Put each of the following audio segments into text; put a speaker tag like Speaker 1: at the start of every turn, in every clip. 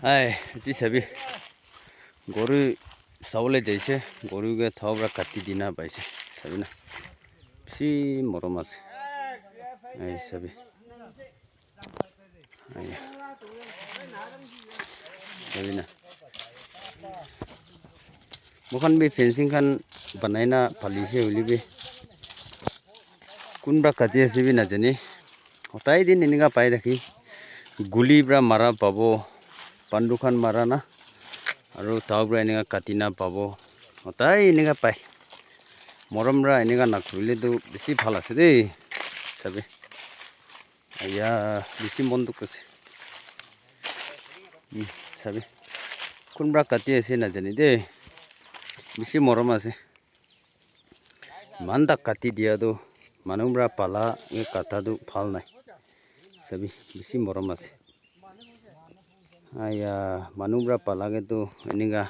Speaker 1: এই যি চাবি, গৰু চাবলৈ যাইছে, গৰুকে থোৱা পৰা কাটি দিনা পাইছে। চাবি না, বেছি মৰম আছে। এই চাবি, চাবি না, মোখান বি ফেন্সিং খান বনাই না ফালিছে। হ'লে কোনোবা কাটি আছে বি নাজানি। সদায় দিন এনেকুৱা পাই থাকি, গুলি পৰা মাৰা পাব, পাণ্ডু খান মাৰা না আৰু তাৰ পৰা এনেকুৱা কাটি না পাব। সদায় এনেকুৱা পায়। মৰম পৰা এনেকুৱা নকৰিলেতো বেছি ভাল আছে দেই। চাবি, আয়া, বেছি মন দুখ আছে। চাবি, কোনোবা কাটি আছে নাজানি দেই। বেছি মৰম আছে। ইমান তাক কাটি দিয়াটো, মানুহ পৰা পালা কাটাটো ভাল নাই। চাবি, বেছি মৰম আছে। আয়া, মানুহ পৰা পালাগেতো এনেকুৱা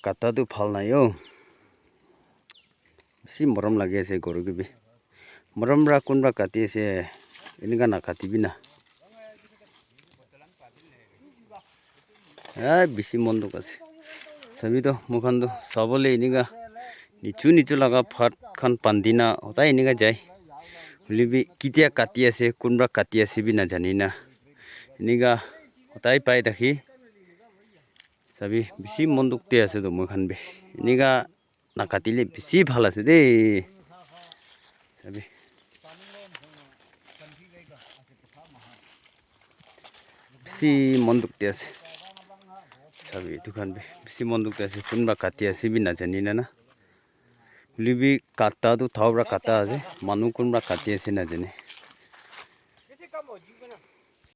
Speaker 1: কাটাটো ভাল নাই অ'। বেছি মৰম লাগি আছে গৰুকে বি। মৰম পৰা কোনোবা কাটি আছে, এনেকুৱা নাকাটিবি না। এই বেছি মন দুখ আছে। চাবিতো, মোখানতো চাবলৈ এনেকুৱা নিচু নিচু লগা ফাট খান বান্ধি না সদায় এনেকুৱা যায়। হ'লে কেতিয়া কাটি আছে, কোনোবা কাটি আছে বি নাজানি না। এনেকুৱা সদায় পাই থাকি। চাবি, বেছি মন দুখ দি আছে তো মই খান বি। এনেকুৱা নাকাটিলে বেছি ভাল আছে দেই। চাবি, বেছি মন দুখ দি আছে। চাবি, এইটো খান বি বেছি মন দুখ দি আছে। কোনোবা কাটি আছে বি নাজানি না। হ'লে বি কাটাটো থাও পৰা কাটা আছে। মানুহ কোনোবা কাটি আছে নাজানে।